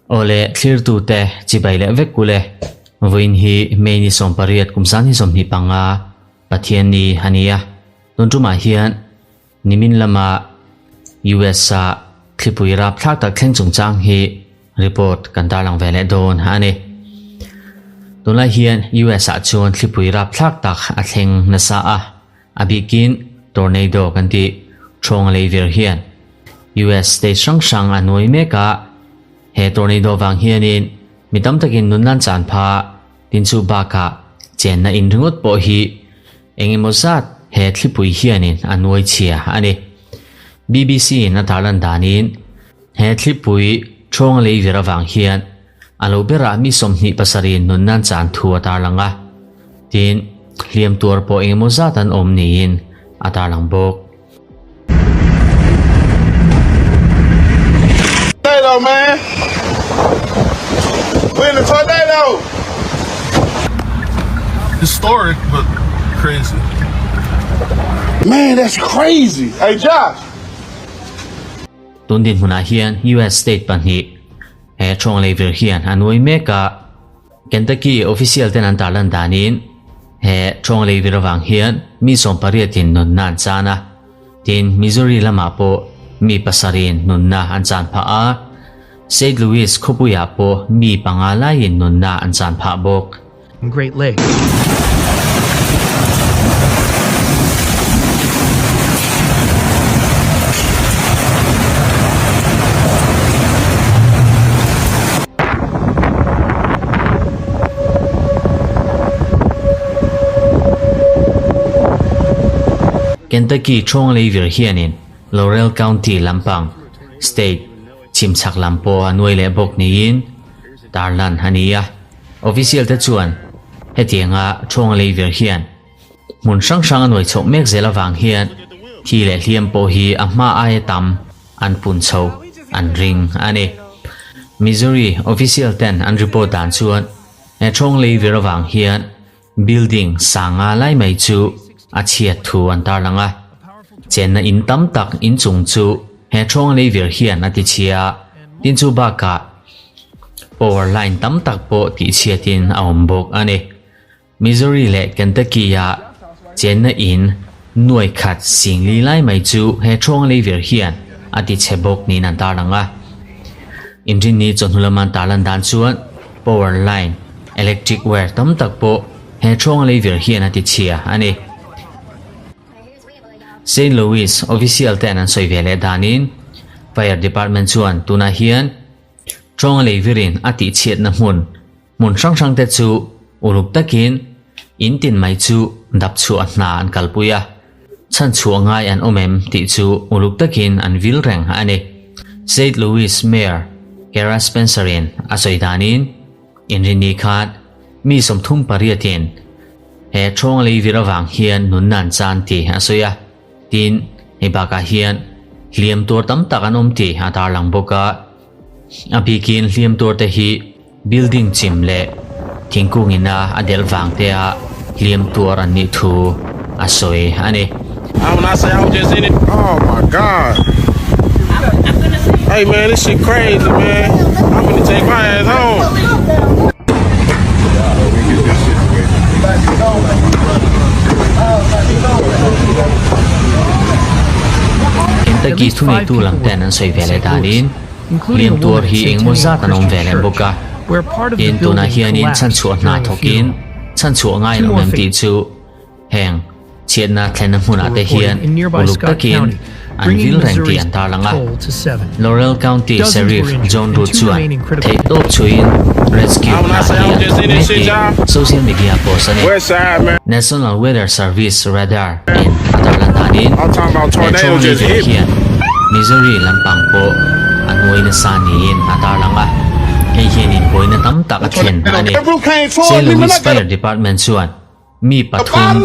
Awle thlirtute chibai leh vek kule vawiin hi May ni 18 kum 2025 Pathian ni a ni a, tun tumah hian Nimin lama US a thlipui rapthlak tak thleng chungchang hi report kan tarlang ve leh dawn a ni. Tunlai hian US ah chuan thlipui rapthlak tak a thleng nasa a, a bikin tornado kan tih thawng lei vir hian US state hrang hrang a nuai mek a, he tornado vang hianin mi tam takin nun nan chan pha tin chu bakah chenna in ringawt pawh hi Eng emaw zat he thlipui hianin a nuai chhia a ni. BBC in a tarlan danin he thlipui ṭhawng lei vir avang hian a lo berah mi 27 in nunna an chan thu a tarlang a, tin, hliam tuar pawh eng emaw zat an awm niin a tarlang bawk. Tornado man. We in the tornado. Historic but crazy. Man, that's crazy. Hey Josh. Tun dinhmunah hian US state pahnih he thawng lei vir hian a nuai mek a, Kentucky official ten an tarlan danin he thawng lei vir avang hian mi 18 in nunna an chan a, tin Missouri lamah pawh mi pasarih in nunna an chan phah a, Saint Louis khawpuiah pawh mi panga laiin nunna an chan phah bawk. Great Lakes. Kentucky thawng lei vir hianin Laurel County lampang state chhimchhak lam pawh a nuai leh bawk niin tarlan a ni a. Official te chuan hetianga thawng lei vir hian hmun hrang hrang a nuai chhoh mek zel avang hian thi leh hliam pawh hi a hma aia tam an pun chho an ring a ni. Missouri official ten an report dan chuan he thawng lei vir avang hian building sanga lai mai chu a chhiat thu an tarlang a, chenna in tam tak inchung chu he thawng lei vir hian a ti chhia a, tin chu bakah power line tam tak pawh tih chhiatin a awm bawk a ni. Missouri leh Kentucky ah chenna in nuai khat singli lai mai chu he thawng lei vir hian a ti chhe bawk niin an tarlang a. Inrinni chawhnu lama an tarlan dan chuan power line, electric wire tam tak pawh he thawng lei vir hian a ti chhia a ni. Saint Louis official ten an sawi ve leh danin Fire Department chuan tunah hian thawng lei virin a tih chhiatna hmun hmun hrang hrang te chu uluk takin in tin mai chu dap chhuah hna an kalpui a, chhan chhuah ngai an awm em tih chu uluk takin an vil reng a ni. Saint Louis Mayor Cara Spencer in a sawi danin Inrinni khan mi 38 in he thawng lei vir avang hian nunna an chan tih a sawi a, tin hei bakah hian hliam tur tam tak an awm tih a tarlang bawk a, a bikin hliam tur te hi building chim leh thingkung ina a delh vang te a hliam tur an nih thu a sawi a ni. When I say I was just in it. Oh my God. Hey man, this shit crazy, man. I'm gonna take my ass home. Kentucky thuneitu lam ten an sawi ve leh danin hliam tuar hi engemaw zat an awm ve leh bawk a, tin tunah hianin chhanchhuah hna thawkin chhanchhuah ngai an awm em tih chu Heng chhiatna thlenna hmunah te hian uluk takin an vil reng tih an tarlang a. Laurel County Sheriff John Root chuan theihtawp chhuiin rescue hna hi an thawk mek tih social media post a ni. National Weather Service radar in a tarlan danin he thawng lei hian Missouri lampang pawh a hnuai nasa niin a tarlang a, hei hianin buaina tam tak a thlen a ni. Saint Louis Fire Department chuan Mi pathum,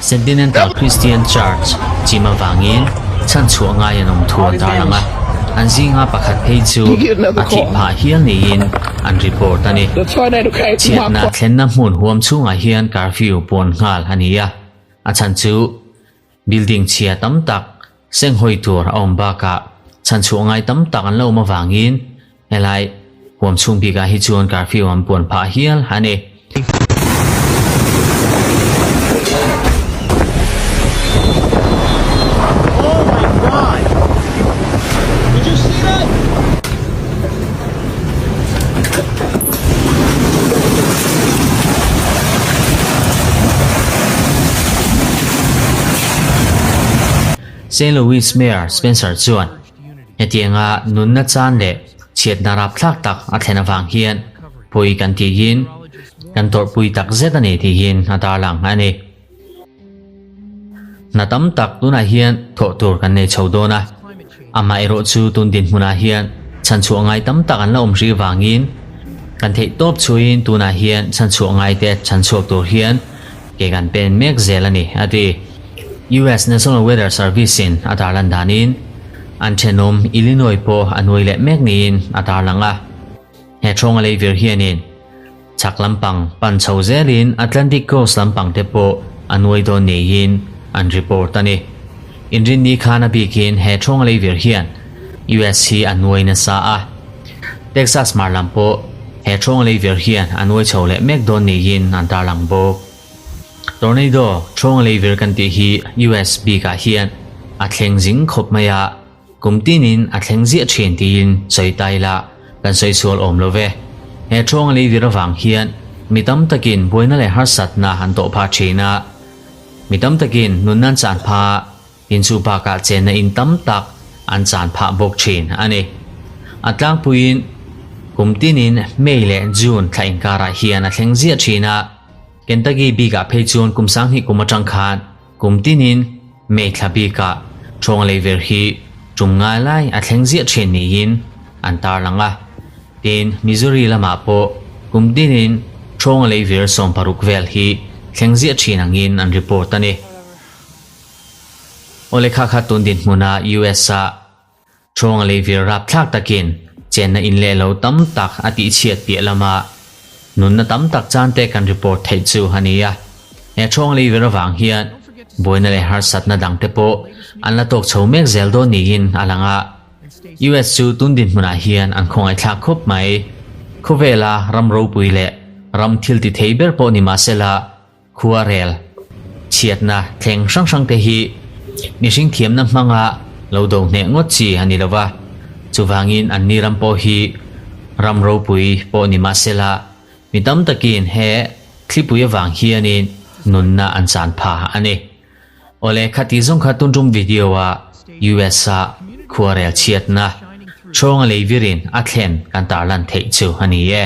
Sentimental Christian Church chim avangin chhanchhuah ngai an awm thu an tarlang a, an zinga pakhat phei chu a thih phah hial niin an report a ni. Chhiatna thlenna hmun huam chhungah hian curfew puan nghal a ni a, a chhan chu building chhia tam tak senghawi tur a awm bakah. Chhanchhuah ngai tam tak an lo awm avangin helai huam chhung bikah hi chuan curfew an puan phah hial a ni. Saint Louis Mayor Spencer chuan hetianga nunna chan leh chhiatna rapthlak tak a thlen avang hian pawi kan tihin kan tawrhpui tak zet a ni tihin a tarlang a ni. Hna tam tak tunah hian thawh tur kan nei chho dawn a, amaherawh chu tun dinhmunah hian chhanchhuah ngai tam tak an la awm hrih vangin kan theih tawp chhuiin tunah hian chhanchhuah ngaite chhanchhuak tur hian ke kan pen mek zel a ni, a ti. US National Weather Service-in a tarlan danin an thenawm Illinois pawh a nuai leh mek niin a tarlang a. He thawnga lei vir hianin chhak lampang pan chho zelin Atlantic Coast lampang te pawh a nuai dawn niin an report a ni. Inrinni khan a bikin he thawnga lei vir hian US hi a nuai nasa a. Texas hmar lam pawh he thawnga lei vir hian a nuai chho leh mek dawn niin an tarlang bawk. Tornado thawnga lei vir kan tih hi US bikah hian a thleng zing khawp mai a. Kum tinin a thleng ziah thin tiin sawi ta ila kan sawi sual awm lo ve. He thawnga lei vir avang hian mi tam takin buaina leh harsatna an tawh phah thin a. Mi tam takin nunna an chan phah a, tin chu bakah chenna in tam tak an chan phah bawk thin a ni. A tlangpuiin kum tinin May leh June thla inkarah hian a thleng ziah thin a. Kentucky bikah phei chuan kum sanghnih kum atang khan Kum tinin May thla bikah Ṭhawng Leiver hi ṭum ngai lai a thleng ziah ṭhin niin an tarlang a. Tin, Missouri lamah pawh kum tinin Ṭhawng Leiver 16 vel hi thleng ziah ṭhin angin an report a ni. Awle kha kha tun dinhmuna US-a Ṭhawng Leiver rapthlak takin chenna in leh lo tam tak a tihchhiat piah lama nunna tam tak chante kan report theih chu a ni a. He Ṭhawng Leiver avang hian buaina leh harsatna dangte pawh an la tawk chho mek zel dawn niin a lang a. US chu tun dinhmunah hian an khawngaihthlak khawp mai. Khawvela ram ropui leh ram thil ti thei ber pawh ni mahsela, Khuarel, chhiatna thleng hrang hrang te hi mihring thiamna hmanga lo do hneh ngawt chi a ni lo va, chuvangin anni ram pawh hi ram ropui pawh ni mah sela mi tam takin he thlipui avang hianin nunna an chan pha a ni. Awle khati zawng kha tuntum video a US a khuarel chhiatna Chawnga leivirin a thlen kan tarlan theih chu a ni e.